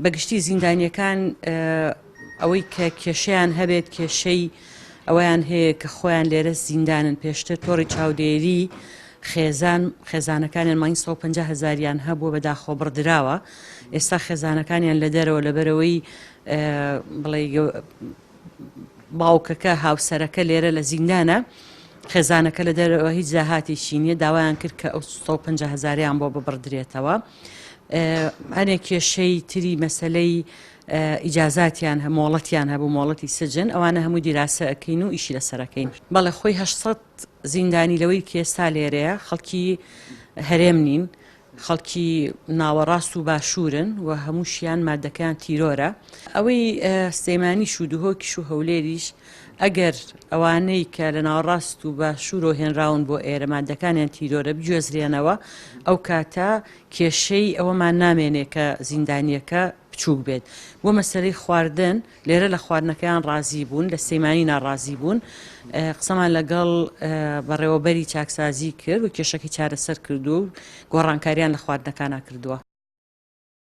بەگشتی زیندانیەکان ئەوەی کە کێشەیان هەبێت کێشەی ئەوەیان هەیە کە خۆیان لێرە زیندانن پێشتر تۆڕی چاودێری خێزان خێزانەکانیان مانگی 150 هەزاریان هەبووە بەداخۆ بڕدراوە ئێستا خێزانەکانیان لە دەرەوە لەبەرەوەی بڵێ باوکەکە هاوسەرەکە لێرە لە زیندانە خێزانەکە لە دەرەوە هیچ داهاتێکی نییە داوایان کرد کە ئەو 150 هەزاریان بۆ ببڕدرێتەوە هەنێک کێشەی تری مەسلەی ئیجازاتیان هە مۆڵەتیان هەبوو مۆڵەتی سجن ئەوانە هەموو دیراسە ئەکەین و ئیشی لەسەرەکەین بەڵێ خۆی 800 زیندانی لەوەی کێستا لێرەیە خەڵکی هەرێم نین خەڵکی ناوەڕاست و باشوورن و هەمووشیان مادەکەیان تیرۆرە. ئەوەی سلێمانیش و دهۆکیش و هەولێریش ئەگەر ئەوانەی کە لە ناوەڕاست و باشوورەوە هێنراون بۆ ئێرە مادەکانیان تیرۆرە بگوێزرێنەوە ئەو کاتە کێشەی ئەوەمان نامێنێ کە زیندانییەکە بچووک بێت. بۆ مەسەلەی خواردن لێرە لە خواردنەکەیان ڕازی بوون، لە سلێمانی ناڕازی بوون. قسەمان لەگەڵ بەڕێوەبەری چاکسازی کرد و کێشەکەی چارەسەر کردووە و گۆڕانکاریان لە خواردنەکانا کردووە.